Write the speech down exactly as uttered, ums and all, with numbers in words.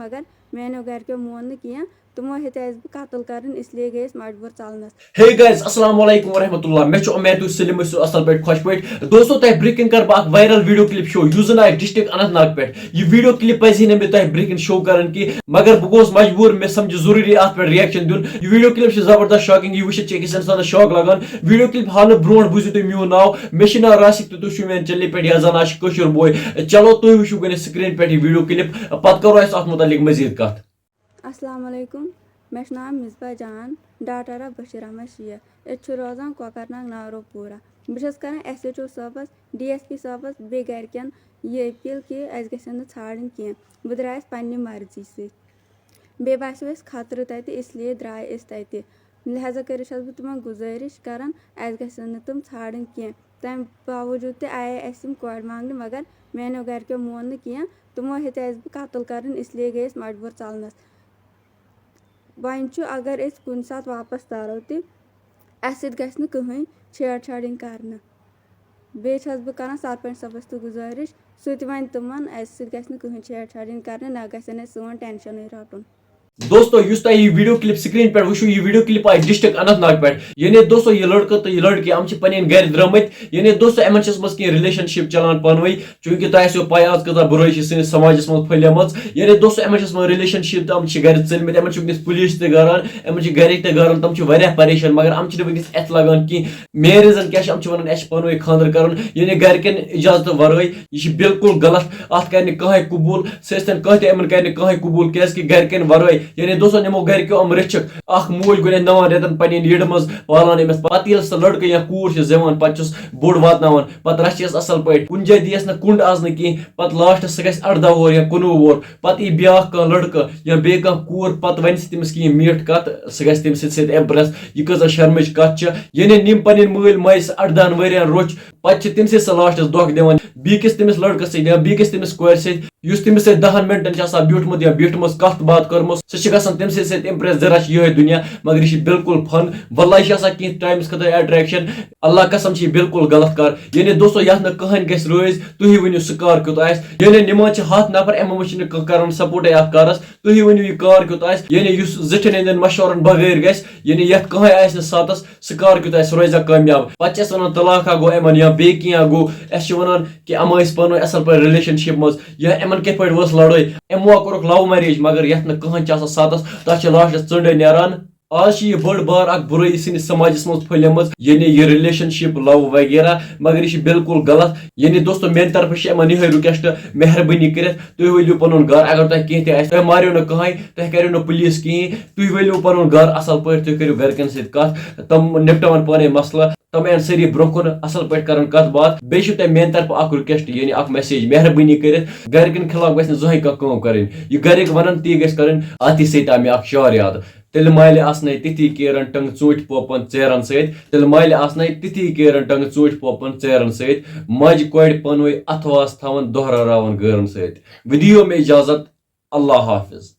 مگر میانیو گرِکیو مون نہٕ کینٛہہ۔ تِمو ہیٚتیس بہٕ قتل کرٕنۍ، اس لیے گٔیس مجبوٗر ژلنس۔ Hey guys, السلام علیکم ورحمۃ اللہ۔ مےٚ چھُ اُمید تُہۍ سٲلِم ٲسِو اَصٕل پٲٹھۍ، خۄش پٲٹھۍ۔ دوستو، تۄہہِ برٛونٛہہ کَنہِ کَرٕ بہٕ اَکھ viral video clip show، یُس زَن آسہِ district اننت ناگ پٮ۪ٹھ۔ یہِ video clip پَزِ ہے نہٕ مےٚ تۄہہِ برٛونٛہہ کَنہِ show کَرُن کینٛہہ، مگر بہٕ گوٚوُس مجبوٗر، مےٚ سَمجھ ضروٗری اَتھ پٮ۪ٹھ reaction دیُن۔ یہِ video clip چھِ زبردست shocking، یہِ وٕچھِتھ چھِ أکِس اِنسانَس shock لَگان۔ Video clip ہاونہٕ برٛونٛٹھ بوٗزِو تُہۍ میون ناو، مےٚ چھِ ناو راسِق تہٕ تُہۍ چھِو میٛانہِ channel پٮ۪ٹھ، یَتھ زَن آسہِ کٲشُر بوے۔ چلو، تُہۍ وٕچھِو گۄڈٕنٮ۪تھ screen پٮ۪ٹھ یہِ video clip، پَتہٕ کَرو أسۍ اَتھ مُتعلِق مٔزیٖد کَتھ۔ السلام علیکم، مےٚ چھُ ناو مصباح جان، daughter of بشیر احمد شیخ۔ أسۍ چھِ روزان کۄکرناگ نارو پورہ۔ بہٕ چھَس کران S H O صٲبَس، D S P صٲبَس، بیٚیہِ گرِکٮ۪ن یہِ appeal کہِ اَسہِ گژھن نہٕ ژھانڈٕنۍ کینٛہہ۔ بہٕ درٛایَس پننہِ مرضی سۭتۍ، بیٚیہِ باسیو اَسہِ خطرٕ تَتہِ، اس لیے درٛاے أسۍ تَتہِ۔ لہذا کٔرِتھ چھَس بہٕ تِمن گُزٲرِش کران، اَسہِ گژھن نہٕ تِم ژھانڈٕنۍ کینٛہہ۔ تَمہِ باوجوٗد تہِ آیے اَسہِ یِم کورِ مانگنہِ، مگر میانیو گرِکیو مون نہٕ کینٛہہ۔ تِمو ہیٚتیس بہٕ قتل کرٕنۍ، اس لیے گٔیَس مجبوٗر ژلنس۔ وۄنۍ چھُ، اگر أسۍ کُنہِ ساتہٕ واپس ترو تہِ، اَسہِ سۭتۍ گژھِ نہٕ کٕہٕنۍ چھیڑ چھاڑٕنۍ کرنہٕ۔ بیٚیہِ چھَس بہٕ کران سرپنچ صٲبَس تہِ گُزٲرِش، سُہ تہِ وَنہِ تِمن، اَسہِ سۭتۍ گژھِ نہٕ کٕہٕنۍ چھیڑ چھاڑٕنۍ کرنہٕ، نہ گژھن اَسہِ سون tension ٕے رَٹُن۔ دوستو، یُس تۄہہِ یہِ video clip screen پٮ۪ٹھ وٕچھِو، یہِ video clip آیہِ district اننت ناگ پٮ۪ٹھ۔ یعنی دوستو، یہِ لڑکہٕ تہٕ یہِ لڑکی، یِم چھِ پنٕنۍ گرِ درٛامٕتۍ۔ یعنی دوستو، یِمن چھِ ٲسمٕژ کینٛہہ relationship چلان پانہٕ ؤنۍ، چوٗنٛکہِ تۄہہِ آسیو پَے آز کۭژاہ بُرٲیی چھِ سٲنِس سماجس منٛز پھٔہلیمٕژ۔ یعنی دوستو، یِمن چھِ ٲسمٕژ relationship تہٕ یِم چھِ گرِ ژٔلمٕتۍ، یِمن چھِ وٕنکیٚس police تہِ گران، یِمن چھِ گرِکۍ تہِ گران، تِم چھِ واریاہ پریشان، مگر یِم چھِنہٕ وٕنکیٚس اَتھِ لگان کینٛہہ۔ Main reason کیٛاہ چھِ؟ یِم چھِ وَنان اَسہِ چھِ پانہٕ ؤنۍ خانٛدر کَرُن، یعنی گرِکٮ۪ن اِجازتہٕ وَرٲے۔ یہِ چھِ بالکل غلط، اَتھ کَرِ نہٕ کٕہٕنۍ قبوٗل، سُہ ٲسۍتَن کانٛہہ تہِ یِمَن کَرِ نہٕ کٕہٕنۍ قبوٗل، کیٛازِکہِ گرِکٮ۪ن وَرٲے، یعنی دوستو، یِمو گرِکیو یِم رٔچھِکھ۔ اَکھ موج گۄڈٕنٮ۪تھ نَوَن رٮ۪تَن پنٛنٮ۪ن یٔڈ منٛز پالان أمِس، پَتہٕ ییٚلہِ سُہ لٔڑکہٕ یا کوٗر چھِ زٮ۪وان، پَتہٕ چھُس بوٚڑ واتناوان، پَتہٕ رَچھِ یَس اَصٕل پٲٹھۍ، کُنہِ جایہِ دِیَس نہٕ کُنٛڈ آز نہٕ کینٛہہ، پَتہٕ lastس سُہ گژھِ اَرداہ وُہُر یا کُنوُہ وُہُر، پَتہٕ یی بیٛاکھ کانٛہہ لٔڑکہٕ یا بیٚیہِ کانٛہہ کوٗر، پَتہٕ وَنہِ سُہ تٔمِس کینٛہہ میٖٹھ کَتھ، سُہ گژھِ تٔمۍ سٕنٛدِ سۭتۍ impress۔ یہِ کۭژاہ شرمٕچ کَتھ چھِ، یعنی یِم پنٕنۍ مٲلۍ ماجہِ سُہ اَردَہَن ؤرِیَن روٚچھ، پَتہٕ چھِ تٔمۍ سٕے سُہ lastس دھوکہٕ دِوان بیٚیِس تٔمِس لٔڑکَس سۭتۍ یا بیٚیِس تٔمِس کورِ سۭتۍ، یُس تٔمِس سۭتۍ دَہَن مِنٹَن چھِ آسان بیوٗٹھمُت یا بیٖٹھمٕژ، کَتھ باتھ کٔرمٕژ، سُہ چھِ گژھان تٔمۍ سٕے سۭتۍ impress، زِ رَچھ یِہوٚے دُنیا، مگر یہِ چھِ بالکل فَن۔ واللہ، یہِ چھِ آسان کینٛہہ timeس خٲطرٕ attraction۔ اللہ قسم چھِ یہِ بالکل غلط کار۔ یعنی دوستو، یَتھ نہٕ کٕہٕنۍ گژھِ رٲضۍ، تُہی ؤنِو سُہ کار کیُتھ آسہِ۔ یعنی نِوان چھِ ہَتھ نفر، یِمو منٛز چھِنہٕ کانٛہہ کَران supportٕے اَتھ کارَس، تُہی ؤنِو یہِ کار کیُتھ آسہِ۔ یعنی یُس زِٹھٮ۪ن ہِنٛدٮ۪ن مَشوَرَن بغٲر گژھِ، یعنی یَتھ کٕہٕنۍ آسہِ نہٕ ساتَس، سُہ کار کیُتھ آسہِ، سُہ روزِ کامیاب۔ پَتہٕ چھِ اَسہِ وَنان طلاق ہا گوٚو یِمَن یا بیٚیہِ کینٛہہ گوٚو، اَسہِ چھِ وَنان کہِ یِم ٲسۍ پانہٕ ؤنۍ اَصٕل پٲٹھۍ relationship منٛز، یا یِمَن کِتھ پٲٹھۍ ؤژھ لَڑٲے، یِمو ہا کوٚرُکھ love marriage، مگر یَتھ نہٕ کٕہٕنۍ چھِ آسان ساتَس، تَتھ چھِ lastس ژٔنٛڈٕے نیران۔ آز چھِ یہِ بٔڑ بار اَکھ بُرٲیی سٲنِس سماجَس منٛز پھٔہلیمٕژ، یعنی یہِ relationship، love وغیرہ، مگر یہِ چھِ بالکل غلط۔ یعنی دوستو، میٛانہِ طرفہٕ چھِ یِمَن یِہوٚے request، مہربٲنی کٔرِتھ تُہۍ ؤلِو پَنُن گَرٕ، اگر تۄہہِ کینٛہہ تہِ آسہِ، تۄہہِ ماریو نہٕ کٕہٕنۍ، تۄہہِ کَریو نہٕ police کِہیٖنۍ، تُہۍ ؤلِو پَنُن گَرٕ اَصٕل پٲٹھۍ، تُہۍ کٔرِو گَرِکٮ۪ن سۭتۍ کَتھ، تِم نِپٹاوَن پانَے مسلہٕ۔ تِم یِن سٲری برٛونٛہہ کُن اَصٕل پٲٹھۍ کَرَن کَتھ باتھ۔ بیٚیہِ چھُ تۄہہِ میٛانہِ طرفہٕ اَکھ request، یعنی اَکھ message، مہربٲنی کٔرِتھ گَرِکٮ۪ن خلاف گژھِ نہٕ زٕہٕنۍ کانٛہہ کٲم کَرٕنۍ۔ یہِ گَرِکۍ وَنَن، تی گژھِ کَرٕنۍ۔ اَتھی سۭتۍ آو مےٚ اَکھ شعر یاد: تیٚلہِ مالہِ آسنَے تِتھی کیرَن ٹنٛگ ژوٗنٛٹھۍ پوپَن ژیرَن سۭتۍ، تیٚلہِ مالہِ آسنَے تِتھی کیرَن ٹنٛگ ژوٗنٛٹھۍ پوپَن ژیرَن سۭتۍ، ماجہِ کورِ پانہٕ ؤنۍ اَتھواس تھاوَن دۄہ راوراوَن غٲرَن سۭتۍ۔ وۄنۍ دِیِو مےٚ اِجازت، اللہ حافظ۔